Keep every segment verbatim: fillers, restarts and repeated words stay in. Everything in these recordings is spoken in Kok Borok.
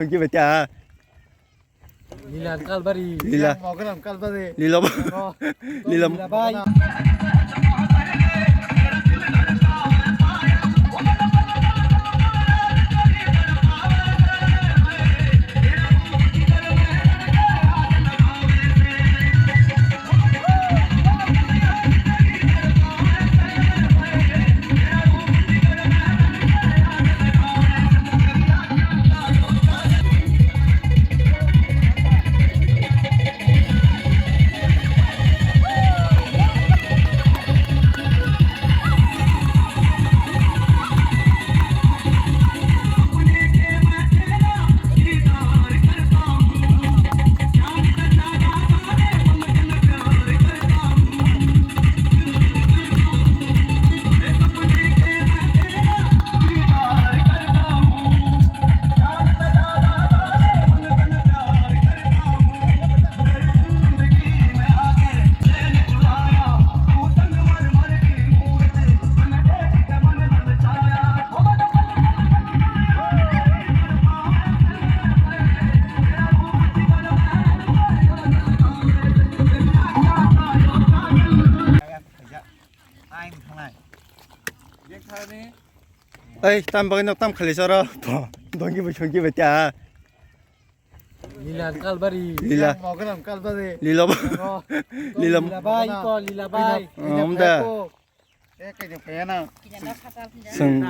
Chungki beta. Lila Kalbari. Lila. Mogram Kalbari. Lila. Oh. Lila. Lila bai. Ai, tam bagwi no tam khali soro. Bo, bo ki bo chungki beta. Lila Kalbari. Lila. Mogram Kalbari. Lila. Oh. Lila. Lila bai ko, Lila bai. Om da. Eh, kaido kaya na. Seng.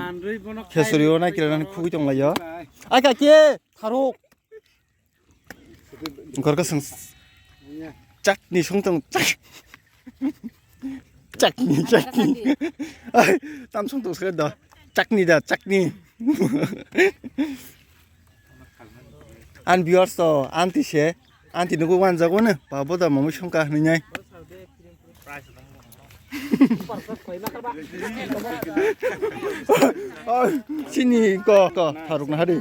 Khesuri o na kira na khugui tong layo. Ai ka ke tharuk. Gorka seng. Chakni sung tong chak. Chakni, chakni. Ai, tam sung tong sekda. Chakni da, chakni. An viewers to, anti se, anti nugo wan jago ne, babo da mamu sungka hinwi nai. Ai, sini ko, ko, tharuk na hari.